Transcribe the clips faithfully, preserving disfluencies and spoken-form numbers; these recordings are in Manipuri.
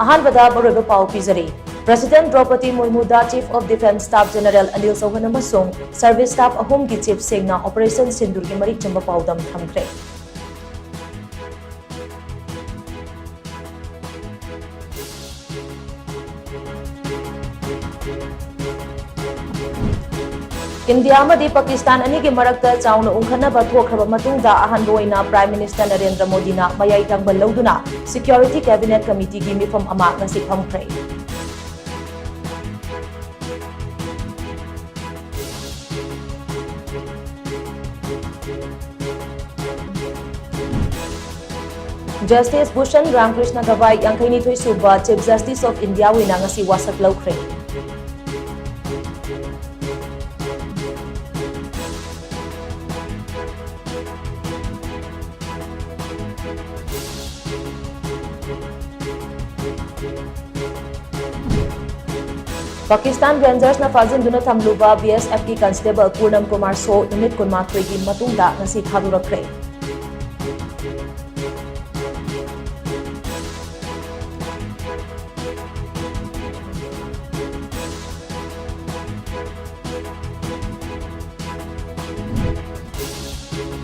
ꯑꯍꯥꯟꯕꯗ ꯃꯔꯨꯑꯣꯏꯕ ꯄꯥꯎ ꯄꯤꯖꯔꯤ꯫ President Draupadi Murmuꯗ Chief of Defence Staff General Anil Chauhan ꯑꯃꯁꯨꯡ Service Staff ꯑꯍꯨꯝꯒꯤ Chiefꯁꯤꯡꯅ Operation ꯁꯤꯟꯗꯨꯔꯒꯤ ꯃꯔꯤꯛ ꯆꯨꯝꯕ ꯄꯥꯎꯗꯝ ꯊꯝꯈ꯭ꯔꯦ꯫ ꯏꯟꯗꯤꯌꯥ ꯑꯃꯗꯤ ꯄꯥꯀꯤꯁꯇꯥꯟ ꯑꯅꯤꯒꯤ ꯃꯔꯛꯇ ꯆꯥꯎꯅ ꯎꯪꯈꯠꯅꯕ ꯊꯣꯛꯈ꯭ꯔꯕ ꯃꯇꯨꯡꯗ ꯑꯍꯥꯟꯕ ꯑꯣꯏꯅ Prime Minister ꯅꯔꯦꯟꯗ꯭ꯔ ꯃꯣꯗꯤꯅ ꯃꯌꯥꯏ ꯊꯪꯕ ꯂꯧꯗꯨꯅ Security Cabinet Committeeꯒꯤ ꯃꯤꯐꯝ ꯑꯃ ꯉꯁꯤ ꯐꯝꯈ꯭ꯔꯦ꯫ Justice Bhushan Ramkrishna Gavai, ꯌꯥꯡꯈꯩꯅꯤꯊꯣꯏ ꯁꯨꯕ Chief Justice of India ꯑꯣꯏꯅ ꯉꯁꯤ ꯋꯥꯁꯛ ꯂꯧꯈ꯭ꯔꯦ꯫ ꯄꯥꯀꯤꯁꯇꯥꯟ Rangersꯅ ꯐꯥꯖꯤꯟꯗꯨꯅ ꯊꯝꯂꯨꯕ BSFꯀꯤ Constable ꯄꯨꯔꯅꯝ ꯀꯨꯃꯥꯔ ꯁꯣ ꯅꯨꯃꯤꯠ ꯀꯨꯟꯃꯥꯊꯣꯏꯒꯤ ꯃꯇꯨꯡꯗ ꯉꯁꯤ ꯊꯥꯗꯣꯔꯛꯈ꯭ꯔꯦ꯫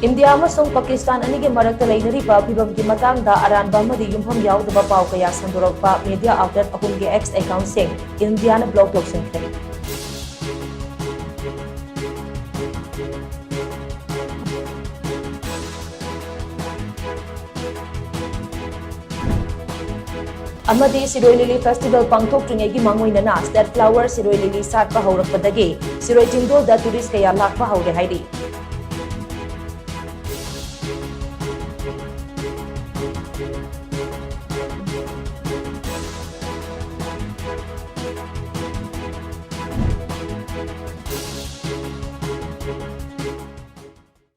ꯏꯟꯗꯤꯌꯥ ꯑꯃꯁꯨꯡ ꯄꯥꯀꯤꯁꯇꯥꯟ ꯑꯅꯤꯒꯤ ꯃꯔꯛꯇ ꯂꯩꯅꯔꯤꯕ ꯐꯤꯚꯝꯒꯤ ꯃꯇꯥꯡꯗ ꯑꯔꯥꯟꯕ ꯑꯃꯗꯤ ꯌꯨꯝꯐꯝ ꯌꯥꯎꯗꯕ ꯄꯥꯎ ꯀꯌꯥ ꯁꯟꯗꯣꯔꯛꯄ media outlet ꯑꯍꯨꯝꯒꯤ X accountꯁꯤꯡ ꯏꯟꯗꯤꯌꯥꯅ block ꯇꯧꯁꯤꯟꯈ꯭ꯔꯦ꯫ ꯑꯃꯗꯤ ꯁꯤꯔꯣꯏ ꯂꯤꯂꯤ festival ꯄꯥꯡꯊꯣꯛꯇ꯭ꯔꯤꯉꯩꯒꯤ ꯃꯥꯡꯑꯣꯏꯅꯅ state flower ꯁꯤꯔꯣꯏ ꯂꯤꯂꯤ ꯁꯥꯠꯄ ꯍꯧꯔꯛꯄꯗꯒꯤ ꯁꯤꯔꯣꯏ ꯆꯤꯡꯗꯣꯜꯗ tourist ꯀꯌꯥ ꯂꯥꯛꯄ ꯍꯧꯔꯦ ꯍꯥꯏꯔꯤ꯫